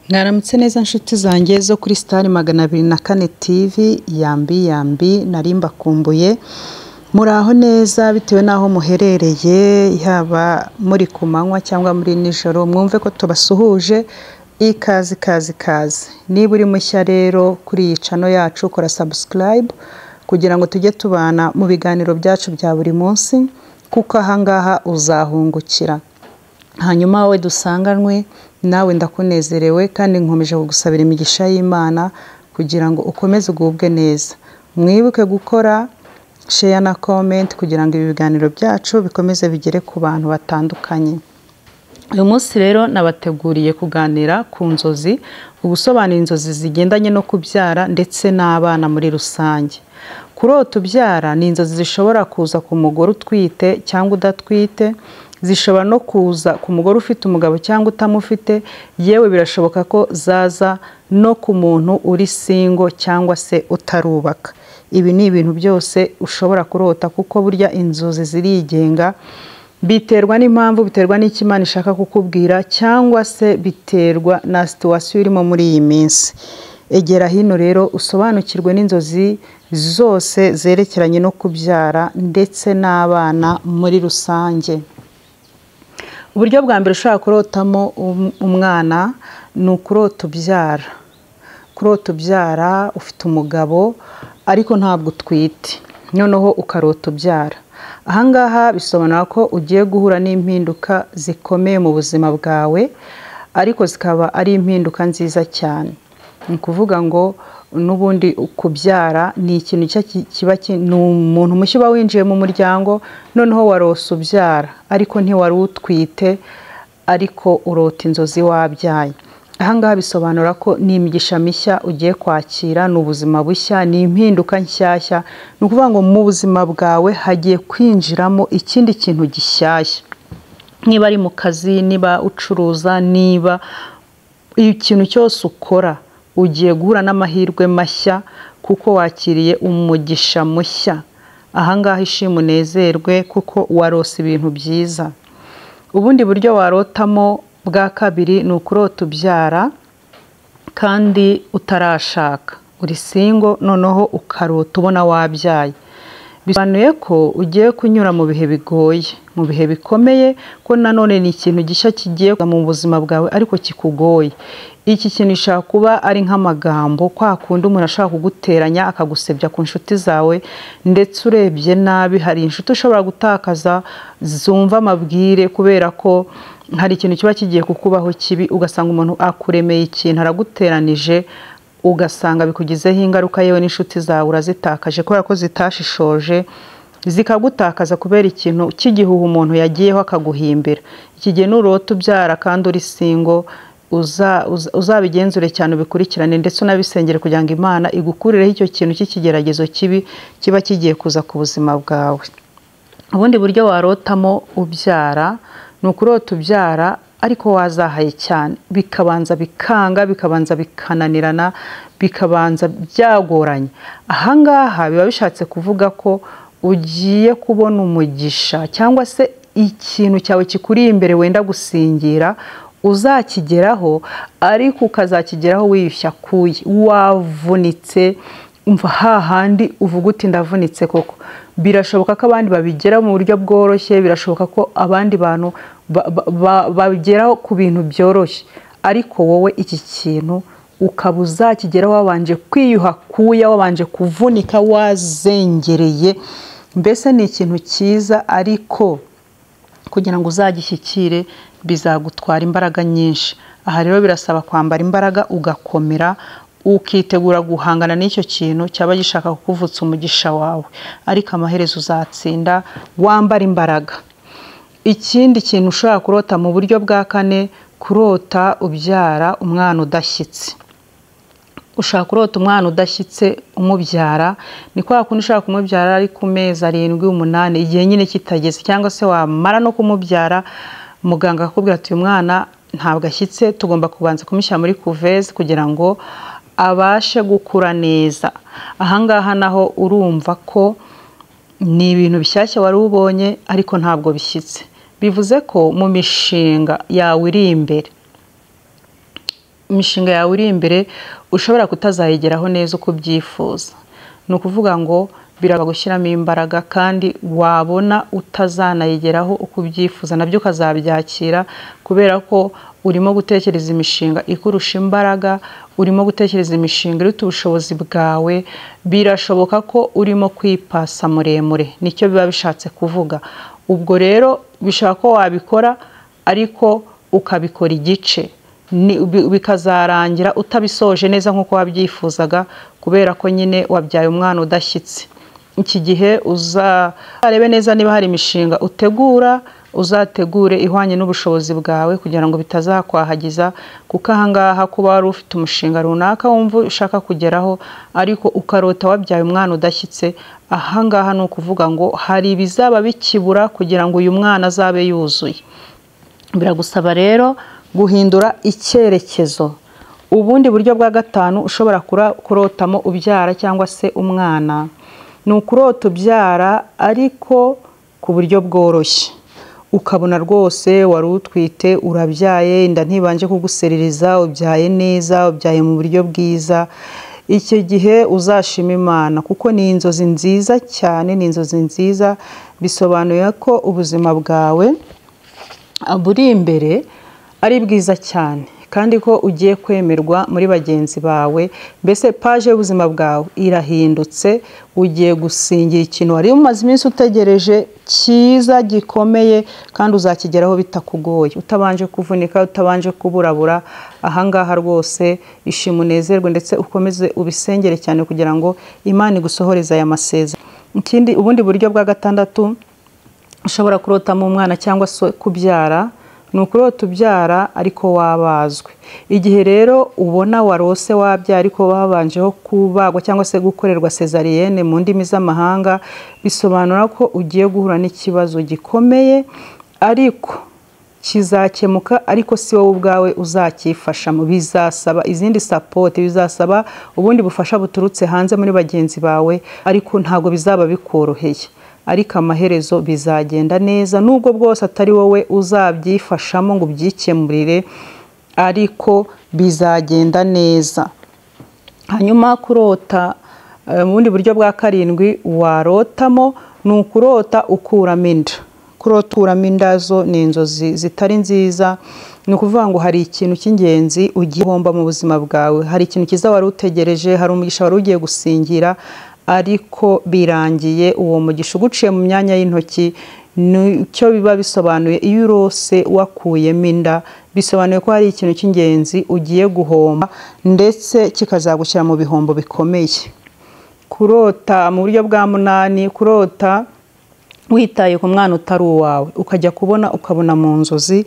Mwaramutse neza nshuti zanjye zo kuri Star 204 TV, yambi yambi nari mbakumbuye. Muraho neza bitewe n'aho muherereye, yaba muri ku manywa cyangwa muri nijoro, mwumve ko tubasuhuje. Ikaze ikaze ikaze. Niba uri mushya rero kuri iyi channel yacu, kora subscribe kugira ngo tujye tubana mu biganiro byacu bya buri munsi, kuko ahangaha uzahungukira. Hanyuma wowe dusanganwe nawe ndakunezerewe kandi nkomeje kugusabira imigisha y'Imana kugira ngo ukomeze ugubwe neza. Mwibuke gukora share na comment kugira ngo ibi biganiro byacu bikomeze bigere ku bantu batandukanye. Uyu munsi rero nabateguriye kuganira ku nzozi, ugusobanura inzozi zigendanye no kubyara ndetse n'abana muri rusange. Kurota ubyara ni inzozi zishobora kuza ku mugore utwite cyangwa udatwite, zishobora no kuza ku mugore ufite umugabo cyangwa utamufite, yewe birashoboka ko zaza no ku muntu uri single cyangwa se utarubaka. Ibi ni ibintu byose ushobora kurota kuko burya inzozi zirigenga, biterwa n'impamvu, biterwa n'icyo Imana ishaka kukubwira cyangwa se biterwa na situation urimo muri iyi minsi. Egera hino rero usobanukirwe n'inzozi zose zerekeranye no kubyara ndetse n'abana muri rusange. Uburyo bwa mbere ushobora kurotamo umwana ni ukurota ubyara. Kurota ubyara ufite umugabo ariko ntabwo utwite, noneho ukarota ubyara. Ahangaha bisobanura ko ugiye guhura n'impinduka zikomeye mu buzima bwawe, ariko zikaba ari impinduka nziza cyane. Ni ukuvuga ngo n'ubundi kubyara ni ikintu kiba ni umuntu mushya uba winjiye mu muryango, noneho warose ubyara ariko ntiwari utwite, ariko urota inzozi wabyaye. Ahangaha bisobanura ko ni imigisha mishya ugiye kwakira, ni ubuzima bushya, ni impinduka nshyashya. Ni ukuvuga ngo mu buzima bwawe hagiye kwinjiramo ikindi kintu gishyashya. Niba ari mu kazi, niba ucuruza, niba ikintu cyose ukora, ugiye guhura n'amahirwe mashya kuko wakiriye umugisha mushya. Ahangaha ishimwe unezerwe kuko warose ibintu byiza. Ubundi buryo warotamo bwa kabiri ni ukurota ubyara kandi utarashaka, uri single, noneho ukarota ubona wabyaye. Bisobanuye ko ugiye kunyura mu bihe bigoye, mu bihe bikomeye, ko nanone ni ikintu gishya kigiye mu buzima bwawe ariko kikugoye. Iki kintu gishobora kuba ari nk'amagambo, kwa kundi umuntu ashobora kuguteranya akagusebya ku nshuti zawe, ndetse urebye nabi hari inshuti ushobora gutakaza zumva amabwire kubera ko hari ikintu kiba kigiye kukubaho kibi, ugasanga umuntu akuremeye ikintu araguteranije, ugasanga bikugizeho ingaruka, yewe n'inshuti zawe urazitakaje kubera ko zitashishoje, zikagutakaza kubera ikintu cy'igihuha umuntu yagiyeho akaguhimbira. Iki gihe nurota ubyara kandi uri single, uzabigenzure cyane, ubikurikirane ndetse unabisengere kugira ngo Imana igukurireho icyo kintu cy'ikigeragezo kibi kiba kigiye kuza ku buzima bwawe. Ubundi buryo warotamo ubyara ni ukurota ubyara ariko wazahaye cyane, bikabanza bikanga, bikabanza bikananirana, bikabanza byagoranye. Ahangaha biba bishatse kuvuga ko ugiye kubona umugisha cyangwa se ikintu cyawe kikuri imbere wenda gusingira, uzakigeraho ariko ukazakigeraho wiyushya kuye, wavunitse, umva hahandi uvuga uti ndavunitse koko. Birashoboka ko abandi babigeraho mu buryo bworoshye, birashoboka ko abandi bantu babigeraho ku bintu byoroshye, ariko wowe iki kintu ukaba uzakigeraho wabanje kwiyuha kuya, wabanje kuvunika, wazengereye. Mbese ni ikintu cyiza ariko kugira ngo uzagishyikire bizagutwara imbaraga nyinshi. Aha rero birasaba kwambara imbaraga, ugakomera, ukitegura guhangana n'icyo kintu cyaba gishaka kukuvutsa umugisha wawe, ariko amaherezo uzatsinda wambara imbaraga. Ikindi kintu ushobora kurota mu buryo bwa kane, kurota ubyara umwana udashyitse. Ushobora kurota umwana udashyitse umubyara, ni kwa kundi ushobora kumubyara ari ku mezi 7, 8, igihe nyine kitageze, cyangwa se wamara no kumubyara muganga akakubwira ati uyu mwana ntabwo ashyitse, tugomba kubanza kumushyira muri couveuse kugira ngo abashe gukura neza. Ahangaha naho urumva ko ni ibintu bishyashya wari ubonye ariko ntabwo bishyitse. Bivuze ko mu mishinga yawe iri imbere imishinga yawe iri imbere ushobora kutazayigeraho neza uko ubyifuza. Ni ukuvuga ngo biraba gushyiramo imbaraga kandi wabona utazanayigeraho uko ubyifuza nabyo ukazabyakira, kubera ko urimo gutekereza imishinga ikurusha imbaraga, urimo gutekereza imishinga iruta ubushobozi bwawe. Birashoboka ko urimo kwipasa muremure, nicyo biba bishatse kuvuga. Ubwo rero bishobora ko wabikora ariko ukabikora igice, bikazarangira utabisoje neza nk'uko wabyifuzaga, kubera ko nyine wabyaye umwana udashyitse. Iki gihe uzarebe neza niba hari imishinga utegura, uzategure ihwanye n'ubushobozi bwawe kugira ngo bitazakwahagiza, kuko ahangaha kuba wari ufite umushinga runaka wumva ushaka kugeraho ariko ukarota wabyaye umwana udashyitse, ahangaha ni ukuvuga ngo hari ibizaba bikibura kugira ngo uyu mwana azabe yuzuye. Biragusaba rero guhindura icyerekezo. Ubundi buryo bwa gatanu ushobora kurotamo ubyara cyangwa se umwana, ni ukurota ubyara ariko ku buryo bworoshye. Ukabona rwose wari utwite urabyaye, inda ntibanje kuguserereza, ubyaye neza, ubyaye mu buryo bwiza. Icyo gihe uzashima Imana kuko ni inzozi nziza cyane, ni inzozi nziza, bisobanuye ko ubuzima bwawe buri imbere ari bwiza cyane kandi ko ugiye kwemerwa muri bagenzi bawe. Mbese paje y'ubuzima bwawe irahindutse, ugiye gusingira ikintu wari umaze iminsi utegereje cyiza gikomeye, kandi uzakigeraho bitakugoye, utabanje kuvunika, utabanje kuburabura. Ahangaha rwose ishima unezerwe ndetse ukomeze ubisengere cyane kugira ngo Imana igusohoreze aya masezerano. Ikindi, ubundi buryo bwa gatandatu ushobora kurotamo umwana cyangwa se kubyara, ni ukurota ubyara ariko wabazwe. Igihe rero ubona warose wabyara ariko babanjeho kubagwa cyangwa se gukorerwa cesarienne mu ndimi z'amahanga, bisobanura ko ugiye guhura n'ikibazo gikomeye ariko kizakemuka, ariko si wowe ubwawe uzacyifashamo. Bizasaba izindi support, bizasaba ubundi bufasha buturutse hanze muri bagenzi bawe, ariko ntabwo bizaba bikoroheye. Ariko amaherezo bizagenda neza, nubwo bwose atari wowe uzabyifashamo ngo ubyikemurire, ariko bizagenda neza. Hanyuma kurota mu bundi buryo bwa karindwi warotamo ni ukurota ukuramo inda. Kurota ukuramo inda zo ni inzozi zitari nziza. Ni ukuvuga ngo hari ikintu cy'ingenzi ugiye guhomba mu buzima bwawe, hari ikintu cyiza wari utegereje, hari umugisha wari ugiye gusingira, ariko birangiye uwo mugisha uguciye mu myanya y'intoki. Nicyo biba bisobanuye iyo urose wakuyemo inda, bisobanuye ko hari ikintu cy'ingenzi ugiye guhomba ndetse kikazagushyira mu bihombo bikomeye. Kurota mu buryo bwa munani, kurota witaye ku mwana utari uwawe, ukajya kubona ukabona mu nzozi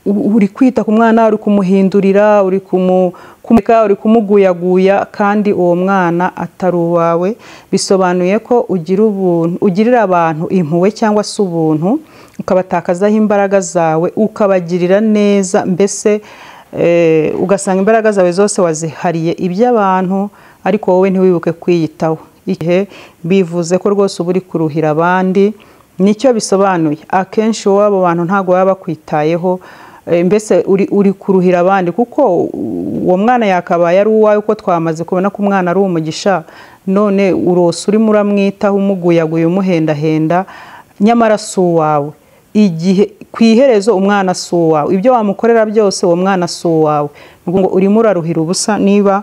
uri kwita ku mwana, uri kumuhindurira, uri kumureka, uri kumuguyaguya, kandi uwo mwana atari uwawe. Bisobanuye ko ugira ubuntu, ugirira abantu impuhwe cyangwa se ubuntu, ukabatakazaho imbaraga zawe, ukabagirira neza, mbese ugasanga imbaraga zawe zose wazihariye iby'abantu, ariko wowe ntiwibuke kwiyitaho. Igihe bivuze ko rwose uba uri kuruhira abandi, nicyo bisobanuye. Akenshi wowe abo bantu ntabwo baba bakwitayeho, mbese uri kuruhira abandi, kuko uwo mwana yakabaye ari uwawe, uko twamaze kubona ko umwana ari umugisha, none urose urimo uramwitaho, umuguyaguye, umuhendahenda, nyamara si uwawe. Igihe ku iherezo umwana si uwawe, ibyo wamukorera byose uwo mwana si uwawe. Ngo urimo uraruhira ubusa. Niba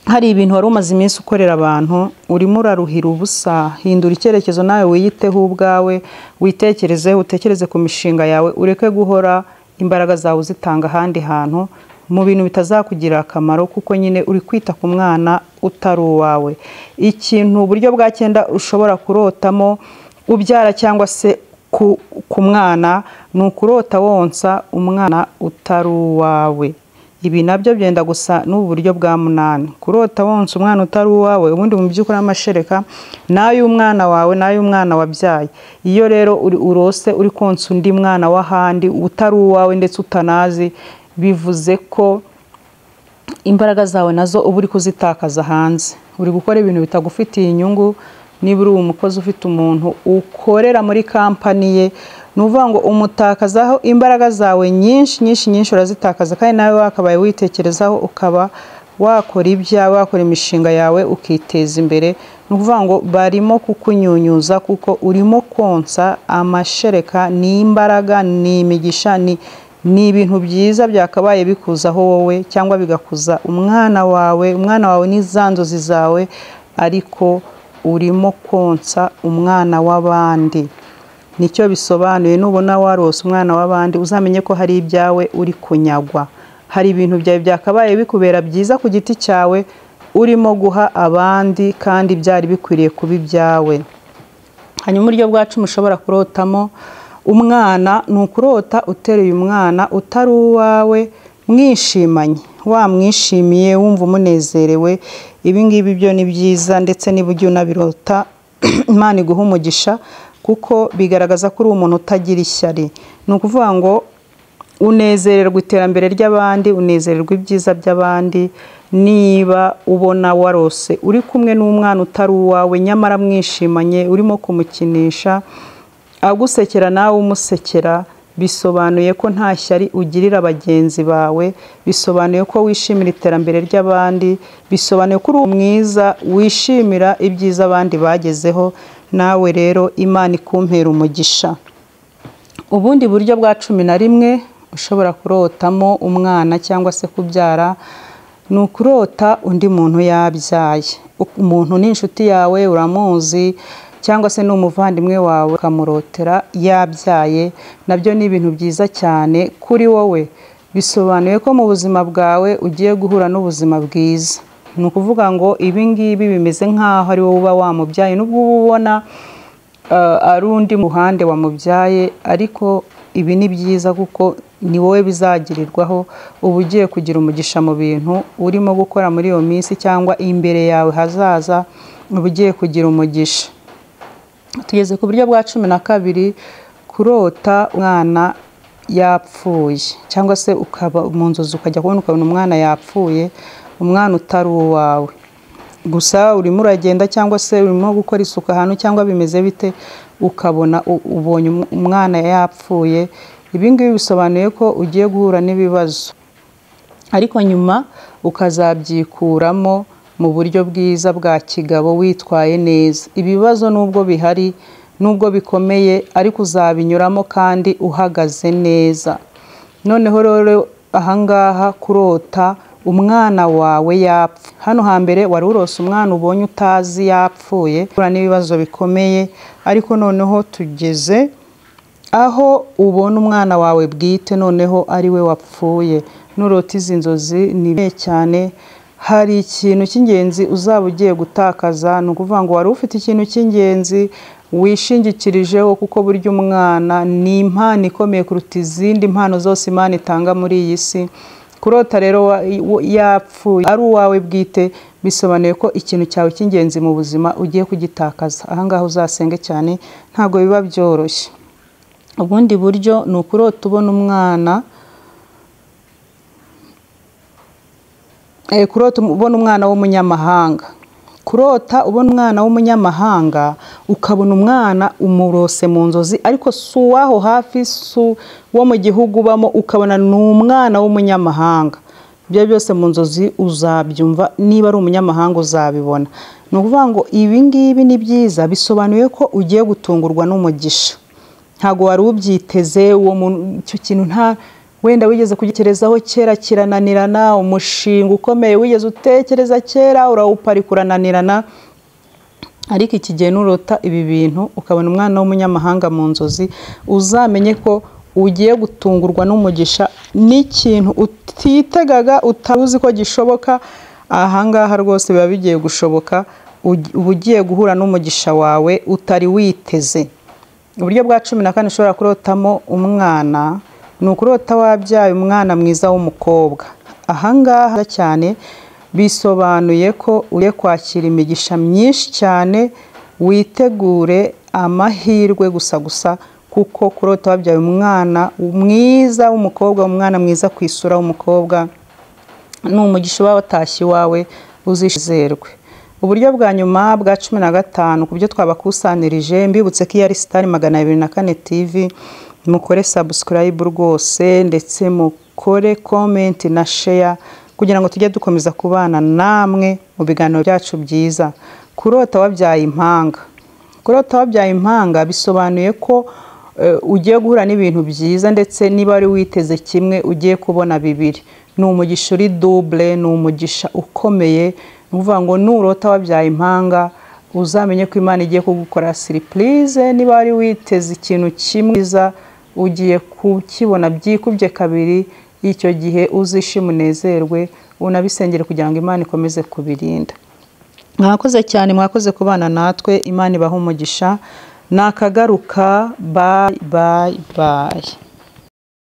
hari ibintu wari umaze iminsi ukorera abantu, urimo uraruhira ubusa. Hindura icyerekezo nawe wiyiteho ubwawe, witekerezeho, utekereze ku mishinga yawe, ureke guhora imbaraga zawe uzitanga ahandi hantu mu bintu bitazakugirira akamaro, kuko nyine uri kwita ku mwana utari uwawe. Ikintu uburyo bwa cyenda ushobora kurotamo ubyara cyangwa se ku mwana, ni ukurota wonsa umwana utari uwawe. Ibi nabyo byenda gusa n'ubu buryo bwa munani. Kurota wonsa umwana utari uwawe, ubundi mu by'ukuri amashereka n'ay'umwana wawe n'ay'umwana wabyaye. Iyo rero urose uri konsa undi mwana w'ahandi utari uwawe ndetse utanazi, bivuze ko imbaraga zawe nazo uba uri kuzitakaza hanze, uri gukora ibintu bitagufitiye inyungu. Niba uri umukozi ufite umuntu ukorera muri kampani ye, Ni ukuvuga ngo umutakazaho imbaraga zawe nyinshi nyinshi nyinshi, urazitakaza, kandi nawe wakabaye witekerezaho ukaba wakora ibyawe, wakora imishinga yawe ukiteza imbere. Ni ukuvuga ngo barimo kukunyunyuza kuko urimo konsa amashereka, ni imbaraga, ni imigisha, ni ibintu byiza byakabaye bikuzaho wowe cyangwa bigakuza umwana wawe. Umwana wawe ni za nzozi zawe, ariko urimo konsa umwana w'abandi. Nicyo bisobanuye. Nubona warose umwana w'abandi, uzamenye ko hari ibyawe uri kunyagwa, hari ibintu byawe byakabaye bikubera byiza ku giti cyawe urimo guha abandi kandi byari bikwiriye kuba ibyawe. Hanyuma uburyo bwa 10 ushobora kurotamo umwana ni ukurota uteruye umwana utari uwawe, mwishimanye, wamwishimiye, wumva umunezerewe. Ibi ngibi byo ni byiza, ndetse niba ujya unabirota Imana iguha umugisha, kuko bigaragaza ko uri umuntu utagira ishyari. Ni ukuvuga ngo unezererwa iterambere ry'abandi, unezererwa ibyiza by'abandi. Niba ubona warose uri kumwe n'umwana utari uwawe nyamara mwishimanye, urimo kumukinisha, agusekera nawe umusekera, bisobanuye ko nta shyari ugirira bagenzi bawe, bisobanuye ko wishimira iterambere ry'abandi, bisobanuye ko uri mwiza, wishimira ibyiza abandi bagezeho. Nawe rero Imana ikumpera umugisha. Ubundi buryo bwa 11 ushobora kurotamo umwana cyangwa se kubyara ni ukurota undi muntu yabyaye. Umuntu ni inshuti yawe, uramuzi, cyangwa se ni umuvandimwe wawe, ukamurotera yabyaye, nabyo ni ibintu byiza cyane kuri wowe. Bisobanuye ko mu buzima bwawe ugiye guhura n'ubuzima bwiza. Ni ukuvuga ngo ibi ngibi bimeze nk'aho ari wowe uba wamubyaye, nubwo uba ubona ari undi muhande wamubyaye, ariko ibi ni byiza kuko ni wowe bizagirirwaho. Uba ugiye kugira umugisha mu bintu urimo gukora muri iyo minsi cyangwa imbere yawe hazaza, uba ugiye kugira umugisha. Tugeze ku buryo bwa 12, kurota umwana yapfuye, cyangwa se ukaba mu nzozi ukajya kubona ukabona umwana yapfuye, umwana utari uwawe. Gusa urimo uragenda cyangwa se urimo gukora isuku ahantu cyangwa bimeze bite, ukabona ubonye umwana yapfuye. Ibi ngibi bisobanuye ko ugiye guhura n'ibibazo, ariko nyuma ukazabyikuramo mu buryo bwiza bwa kigabo, witwaye neza. Ibibazo nubwo bihari, nubwo bikomeye, ariko uzabinyuramo kandi uhagaze neza. Noneho rero ahangaha kurota umwana wawe yapfa, hano hambere wari urose umwana ubonye utazi yapfuye, uhura n'ibibazo bikomeye, ariko noneho tugeze aho ubona umwana wawe bwite noneho ari we wapfuye. Nurota izi nzozi ni cyane, hari ikintu cy'ingenzi uzaba ugiye gutakaza. Ni ukuvuga ngo wari ufite ikintu cy'ingenzi wishingikirijeho, kuko burya umwana ni impano ikomeye kuruta izindi mpano zose Imana itanga muri iyi si. Kurota rero yapfuye ari uwawe bwite, bisobanuye ko ikintu cyawe cy'ingenzi mu buzima ugiye kugitakaza. Ahangaha uzasenge cyane, ntabwo biba byoroshye. Ubundi buryo ni ukurota ubona umwana, kurota ubona umwana w'umunyamahanga. Kurota ubona umwana w'umunyamahanga, ukabona umwana umurose mu nzozi, ariko si uwaho hafi, si uwo mu gihugu ubamo, ukabona ni umwana w'umunyamahanga. Ibyo byose mu nzozi uzabyumva, niba ari umunyamahanga uzabibona. Ni ukuvuga ngo ibi ngibi ni byiza, bisobanuye ko ugiye gutungurwa n'umugisha. Ntabwo wari ubyiteze, uwo muntu icyo kintu nta wenda wigeze kugitekerezaho kera kirananirana, umushinga ukomeye wigeze utekereza kera urawuparika urananirana, ariko iki gihe nurota ibi bintu ukabona umwana w'umunyamahanga mu nzozi, uzamenye ko ugiye gutungurwa n'umugisha n'ikintu utitegaga, utaruzi ko gishoboka. Ahangaha rwose biba bigiye gushoboka, uba ugiye guhura n'umugisha wawe utari witeze. Uburyo bwa 14 ushobora kurotamo umwana ni ukurota wabyaye umwana mwiza w'umukobwa. Ahangaha cyane bisobanuye ko ugiye kwakira imigisha myinshi cyane, witegure amahirwe gusa gusa, kuko kurota wabyaye umwana mwiza w'umukobwa, umwana mwiza ku isura w'umukobwa, ni umugisha uba watashye iwawe, uzishizerwe. Uburyo bwa nyuma bwa 15 ku byo twabakusanirije, mbibutse ko iyo ari Star 204 TV, mukore subscribe rwose, ndetse mukore comment na share kugira ngo tujye dukomeza kubana namwe mu biganiro byacu byiza. Kurota wabyaye impanga. Kurota wabyaye impanga bisobanuye ko ugiye guhura n'ibintu byiza, ndetse niba wari witeze kimwe ugiye kubona bibiri. Ni umugisha uri double, ni umugisha ukomeye. Ni ukuvuga ngo nurota wabyaye impanga uzamenye ko Imana igiye kugukora surprise. Niba wari witeze ikintu kimwe ugiye kukibona byikubye kabiri. Icyo gihe uzishime, unezerwe, unabisengere kugira ngo Imana ikomeze kubirinda. Mwakoze cyane, mwakoze kubana natwe. Imana ibahe umugisha. Nakagaruka. Bye bye bye.